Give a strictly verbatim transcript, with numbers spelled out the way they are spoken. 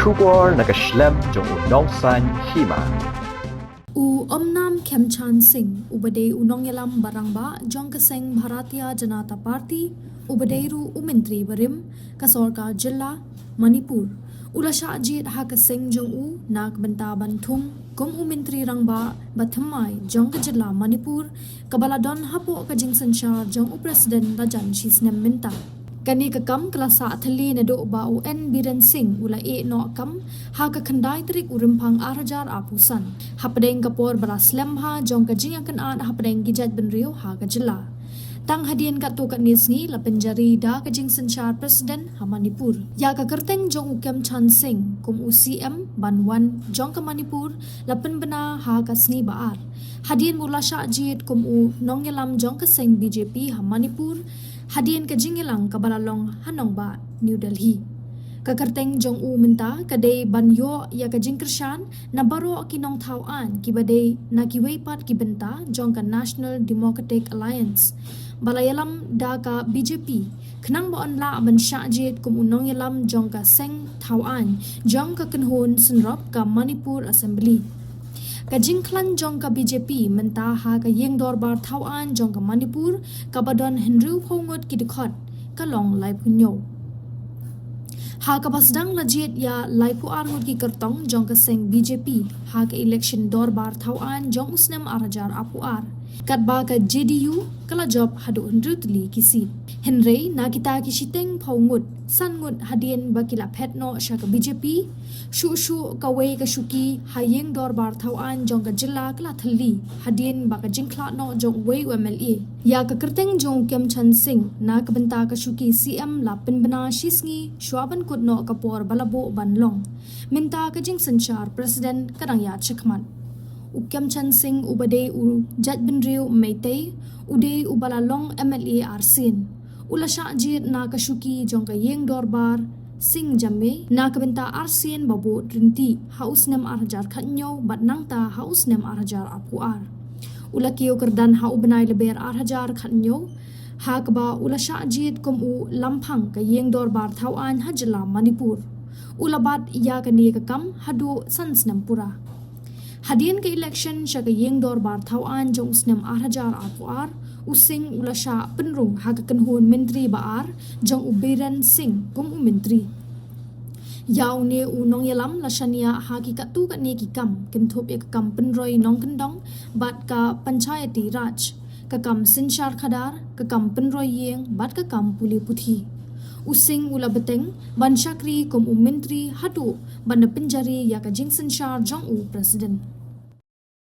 Khubor na ka shlem jong u nongsan hima. U Omnam Khemchand Singh, uba dei u nongïalam ba rangbah jong ka seng Bharatiya Janata Party, uba dei ruh u myntri barim ka sorkar jylla Manipur, u la shah jied ha ka seng jong u na ka bynta ban thung kum u myntri rangbah ba thymmai jong ka jylla Manipur, kaba la don hapoh ka jingsynshar jong u President la jan shi snem mynta. Kane ka kam ka la sah thylli naduh ba u N Biren Singh u la ïeh noh kam ha ka khyndai tarik u Rymphang ar hajar arphew san, hapdeng ka por ba la slem bha jong ka jingïakynad hapdeng ki jaitbynriew ha ka jylla. Tang hadien katto katne sngi la pynjari da ka jingsynshar President ha Manipur. Ïa ka kyrteng jong u Khemchand Singh kum u C M ban wan jong ka Manipur la pynbna ha ka sngi ba ar, hadien ba u la shah jied kum u nongïalam jong ka seng B J P ha Manipur, hadien ka jingïalang kaba la long ha nongbah New Delhi. Ka kyrteng jong u mynta ka dei ban ïoh ïa ka jingkyrshan na baroh ki nongthaw aiñ kiba dei na kiwei pat ki bynta jong ka National Democratic Alliance, ba la ïalam da ka B J P, khnang ba un lah ban shah jied kum u nongïalam jong ka seng thaw aiñ jong ka kynhun synrop ka Manipur Assembly. Ka jingkhlaiñ jong ka B J P mynta ha ka ïing dorbar thaw aiñ jong ka Manipur, kaba don hynriewphew ngut ki dkhot, ka long laiphew hynñiew. Ha kaba sdang la jied ïa laiphew ar ngut ki kyrtong jong ka seng B J P ha ka election dorbar thaw aiñ jong u snem ar hajar arphew ar, katba ka J D U ka la jop haduh hynriew tylli ki seat. Hynrei na kita ki shiteng phew ngut, san ngut hadien ba ki la phet noh sha ka B J P, shuh shuh kawei ka shuki ha ïing dorbar thaw aiñ jong ka jylla ka la thylli hadien ba ka jingkhlad noh jong uwei u M L A. Ïa ka kyrteng jong u Khemchand Singh na ka bynta ka shuki C M la pynbna shi sngi shuwa ban kut noh ka por ba la buh ban long. Mynta ka jingsynshar President ka dang ïaid shakhmat. U Khemchand Singh, uba dei u jaitbynriew Meitei, u dei uba la long M L A arsien. U la shah jied na ka shuki jong ka ïing dorbar Singjamei na ka bynta arsien ba bud ryntih ha u snem ar hajar khathynñiew bad nangta ha u snem ar hajar arphew ar. U la kiew kyrdan ha u bnai Lber ar hajar khathynñiew, ha kaba u la shah jied kum u lamphang ka ïing dorbar thaw aiñ ha jylla Manipur. U la bat ïa kane ka kam haduh san snem pura. Hadien ka election sha ka ïing dorbar thaw aiñ jong u snem ar hajar arphew ar, u Singh u la shah pynrung ha ka kynhun myntri ba ar jong u Biren Singh kum u myntri. Ïa une u nongïalam la shaniah ha ki katto katne ki kam, kynthup ïa ka kam pynroi nongkyndong bad ka Panchayati Raj, ka kam synshar khadar, ka kam pynroi ïing bad ka kam pule puthi. U Singh u la bteng ban shakri kum u myntri haduh ban da pynjari ïa ka jingsynshar jong u President.